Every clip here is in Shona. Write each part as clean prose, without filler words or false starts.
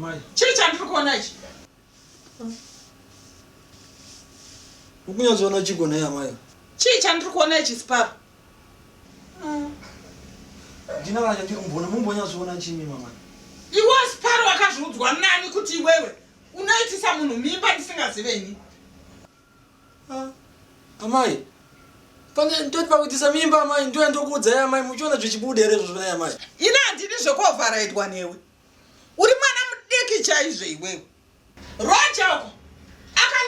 Amai. Chii chandiri kuona ichi? Ukunyatsoona chiko nhai amai? Chii chandiri kuona ichi Siparo? Ndina kana chandiri kumboona, mumbonyatsoona chii mama? Iwe Siparo wakazviudzwa nani kuti iwewe unoitisa munhu mimba ndisingazive ini? Ah, amai pane ndoti pakuitisa mimba amai ndoya ndokuudzai amai muchiona zvichibuda here izvozvo nhai amai? Ini handidi zvekuovharaidwa newe. Uri mwana mudiki chaizvo iwewe. Roger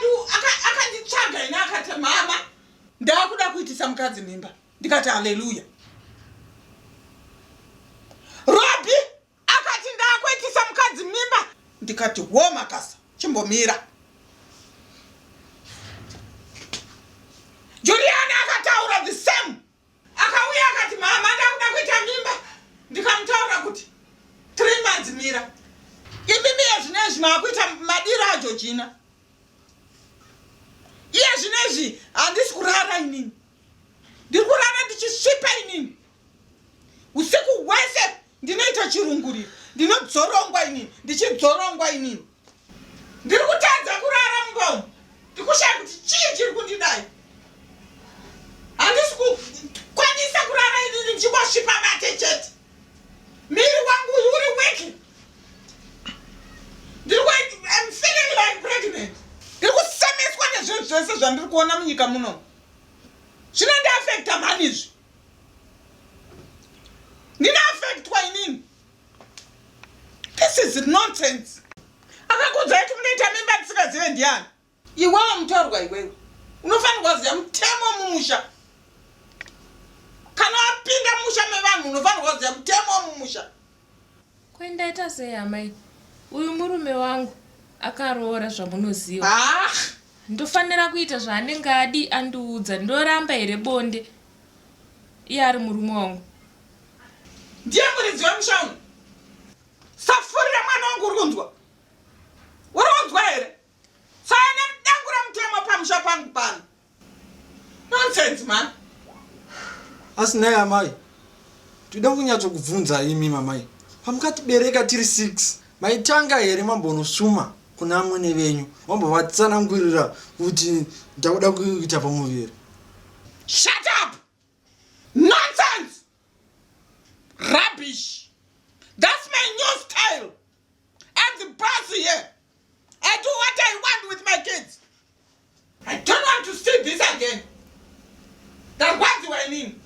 uko akanditsvaga ini akati mama ndakuda kuitisa mukadzi mimba ndikati haleluya. Robi akati ndakuitisa mukadzi mimba ndikati wo makasa chimbomira. Juliana akataura the same Akauya akati mama ndakuda kuita mimba ndikamutaura kuti 3 months mira. Imimi iye zvinezvi maakuita madiro aJojina. Iye zvinezvi handisi kurara inini. Ndiri kurara ndichisvipa inini. Usiku hwese ndinoita chirunguriro. Ndinodzorongwa inini, ndichidzorongwa inini. Ndiri kutadza kurara mumba umu. Ndikushaya kuti chii chiri kundidai. Handisi kukwanisa kurara inini ndichingosvipa mate chete. Miri wangu uyu uri weak. Ndiri ku I'm feeling like pregnant. Ndiri kusemeswa nezvinhu zvese zvandiri kuona munyika muno. Zvinondiafecta mhani izvi. Ndinoafectwa inini. This is nonsense. Akakuudzai kuti munoita mimba ndisingazive ndiani? Iwewe mutorwa iwewe. Unofanirwa kuziva mutemo mumusha. Kana wapinda musha mevanhu unofanirwa kuziva mutemo mumusha. Ko ndaita sei amai? Uyu murume wangu akaroora zvamunoziva. Ah! Ndofanira kuita zvaanenge adi andiudza ndoramba here bonde iye ari murume wangu? Ndiye muridzi wemusha uno. Safurira mwana wangu uri kunzwa? Uri kunzwa here? Saya nemudangura mutemo pamusha pangu pano. Nonsense man. Asi nhai amai, toda kunyatsokubvunza imi mamai, pamukatibereka tiri 6 maitanga here mambonosuma kuna amwene venyu mambovatsanangurira kuti ndakuda kuita pamuviri? Shut up! Nonsense! Rubbish! That's my new style. I'm the boss here. I do what I want with my kids. I don't want to see this again. Ndarwadziwa inini.